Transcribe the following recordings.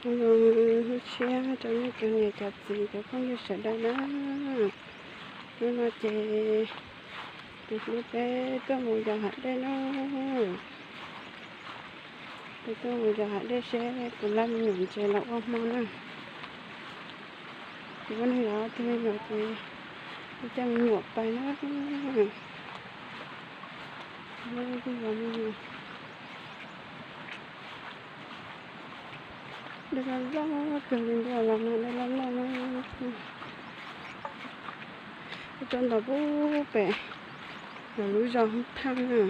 Zoo hnub tshiab rau nej cov niam cov txiv cov phooj ywg sawv daws na. Hnub no ces tus hlub peb tuaj mus yos hav dej na. Peb tuaj mus yos hav dej seb puas lab me nyuam ntses los ua hmo na. Ces ua neeg yog tus me nyuam ces ua coj me nyuam pais na. Tus me nyuam dej loj loj kawg li, ntuj los no dej loj loj na. Tuaj ntaus pub pem lawv lub zos Hoob Thaj na.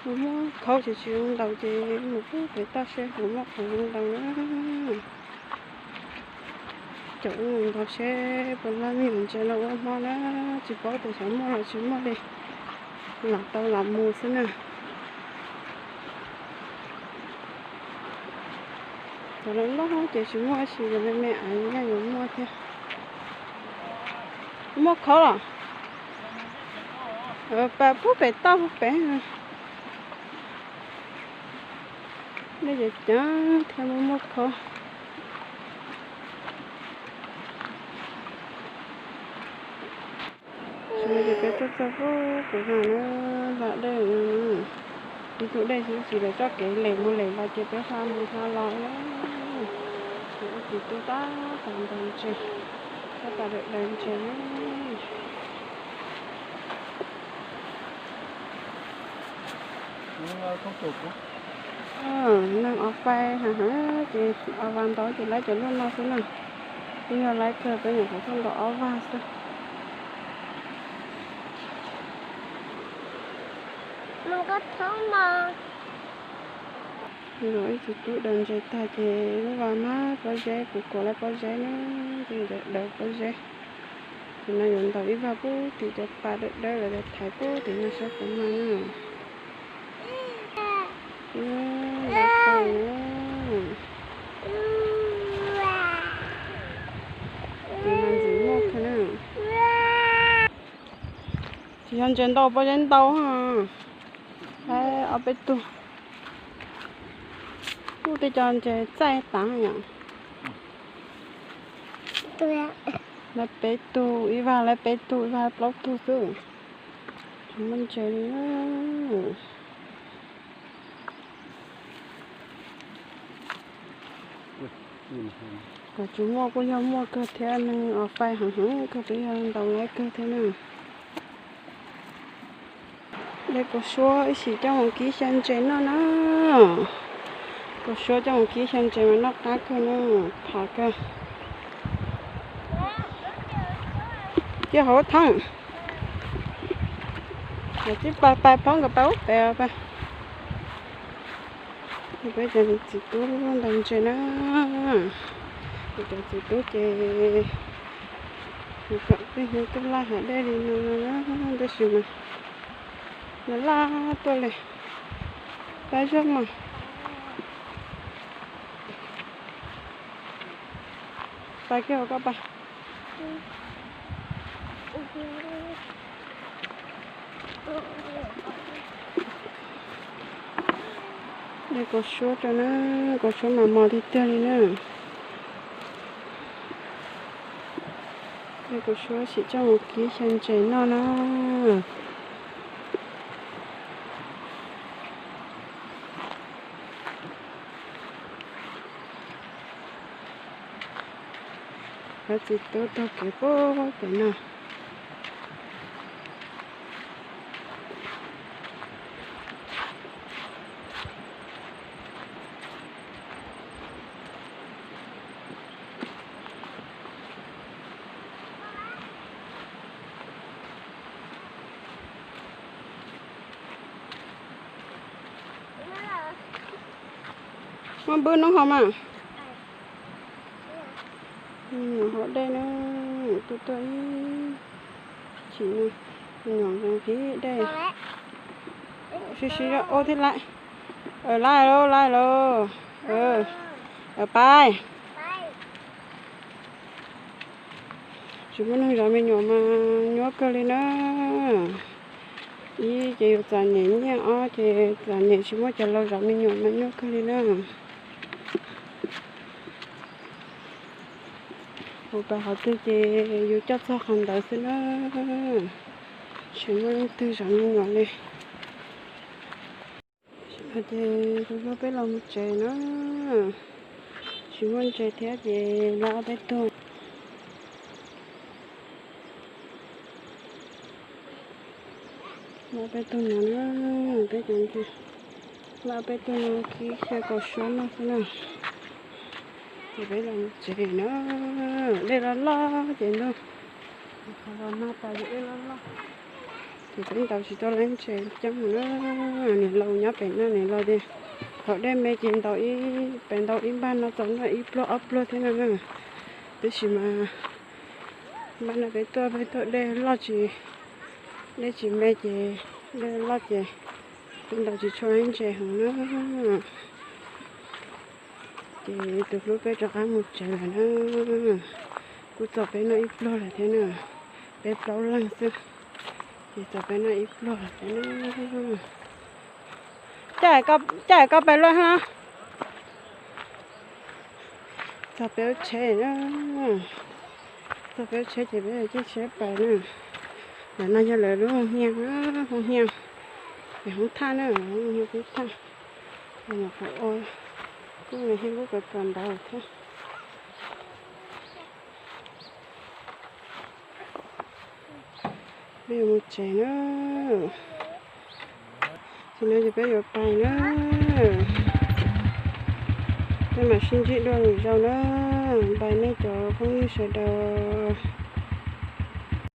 Mus muab khau ces tsis zoo ntaus ces mus pub pem toj seb puas muaj qhov zoo ntaus na. Caum mus ntaus seb puas lab me nyuam ntses los ua hmo na. Tsis paub tias xyov muaj los tsis muaj li, lam tau lam mus xwb na. Cov loj loj ces tsis muaj, tab sis cov me me aiv nyaj yuav muaj thiab. Muaj khau los? Pas pub pem toj pub pem. Dej ceev ceev thiab muaj muaj khau. Tam sim no ces peb tuaj txog pub pem no na, lam dej no na. Ib tug dej xwb, tsis lawv txoj kev lem mus lem los ces peb hla mus hla los na. Ces ib tug tub tab tom ntaus ntses, tab tom daws daws ntses na. Neeg os pais heev heev ces os vas ntaus ces laib cov luaj no xwb na. Twb yog laib kawg, peb nyuam qhuav tuaj ntaus ob vas xwb. Ib tug tub daws ntses tag ces lub vas mas pob zeb, kuv kuam lawv pob zeb na, ces daws pob zeb. Ces no yuav ntaus ib vas pub tim cov pas dawb dawb lawv thaiv pub tim no saib puas mag na. Ntau kawg na. Ces no ntxim muaj kawg na. Tsis yog ntses ntau, pob zeb ntau. Ob peb tug. Kuj tej cov ntses txaij tav yom. Laib peb tug, ib vas laib peb tug, ib vas plaub tug xwb. Tsis muaj ntses li. Kom tsis muaj kuj yog muaj kawg thiab, neeg os pais heev heev kawg, twb yog ntaus laib kawg thiab na. De kaus suab ib sim coj mus kib xyaw ntses noj na. Kaus suab coj mus kib xyaw ntses mas noj qab kawg na, pham kawg. Cia hauv theeb. Cov tib pais pais poob nkawd pais ub pem pais. Peb cov txiv tub ntaus ntses na. Cov txiv tub ces kom tej hnub twb laj hav dej li no na, tab sis mas nws laj tuaj li. Pab zog mas. Pais kiag hauv koj pais. De kaus suab rau na, kaus suab mas mos tiag tiag li na. De kaus suab sim coj mus kib xyaw ntses noj na. Cov txiv tub taug kev pub pem no. Muab npwb noob haus mas. Nyuam haus dej na, tuaj tuaj ib chim no, nyuam zoo hib dej. Sib sib zog ua thiab laiv. Laiv lauj, laiv lauj. Pais. Tsis muaj neeg zov me nyuam mas nyuaj kawg li na. Ib ces yus txom nyem, nyiaj ob ces txom nyem, tsis muaj cov laus zov me nyuam mas nyuaj kawg li na. Mus pas qhov twg ces yus coj txog qhov ntawd xwb na, tsis muaj leej twg zov me nyuam li. Ces tus hlub peb los mus tsev na, tsis muaj ntses thiab ces laj ob peb tug. Laj peb tug no na, peb cov ntses, laj peb tug no khib xyaw kaum suab noj xwb na. Ces peb los mus tsev na, dej loj loj ces ntuj, qhov los nag tas ces dej loj loj. Ces peb ntaus tsis tau lawv ntses coob na, niam laus nyob pem no, niam laus tias thaum dej me ces ntaus ib, pem ntaus ib npag no txaus noj ib pluag ob pluag thiab no na. Tab sis mas npaj no peb tuaj, peb tuaj dej loj tsis, dej tsis me ces, dej loj ces peb ntaus tsis tshua ib ntses heev na. Ces tus hlub peb rov qab mus tsev lawm na. Kuj txog peb noj ib pluag lawm thiab na, peb plaub leeg xwb. Ces txog peb noj ib pluag lawm thiab na. Caij, caij koj pais luaj hab. Txog peb lub tsheb na, txog peb lub tsheb ces peb caij tsheb pais na. Ntawm no yog lawv lub hoos hias, hoos hias, es hoob thaj na, hoob hias hoob thaj. Nyuam qhuav ua kuj, hias kuj kawm kawm ntawv thiab. Peb yuav mus tsev na. Tsis no ces peb yuav pais na. Peb mam sib ntsib dua lwm zaus na. Npaj nej cov phooj ywg sawv daws.